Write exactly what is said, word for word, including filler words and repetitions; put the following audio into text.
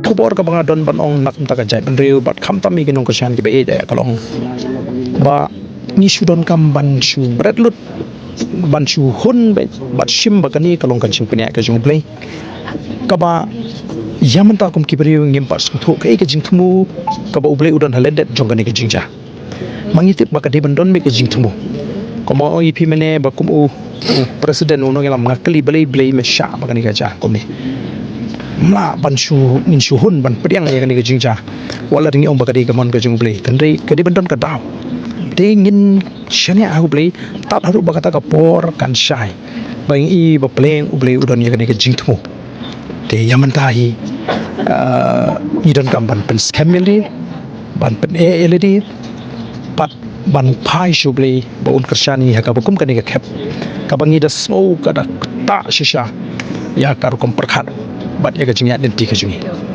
khubor kaba nga don ban ong na ka bynta ka jaitbynriew bad khamtam ïa ki nongkyrshan kiba ïeit ka long ba ngi shu donkam ban shu bret lut, ban shu hun bad, bad shim ba kane ka long ka jingpynïaid ka jong U Blei. Kaba ïa mynta kum ki briew ngim pat sngewthuh kaei ka jingthmu kaba U Blei u don ha lyndet jong kane ka jingjia. Ma ngi tip ba ka dei ban don beit ka jingthmu. Kumba ong ïa phi mynne ba kum u, u president u nongïalam, nga kylli balei, balei me shah ba kane ka jia kumne. Mla ban shu, ngin shu hun ban pdiang ïa kane ka jingjia. Wat la ngi ong ba ka dei ka mon ka jong U Blei, hynrei ka dei ban don ka daw. Te ngin shaniah ha U Blei tad haduh ba kata ka por kan shai ba ngi i ba pleng U Blei u don ïa kane ka jingthmu. Te ïa mynta hi, ah, ngi donkam ban pynskhem ïa lade, ban pyneh ïa lade, bad ban phai sha U Blei ba un kyrshan ïa ngi ha kaba kum kane ka khep kaba ngi da sngew ka da ktah shisha ïa ka rukom pyrkhat bad ïa ka jingïaid lynti ka jong ngi.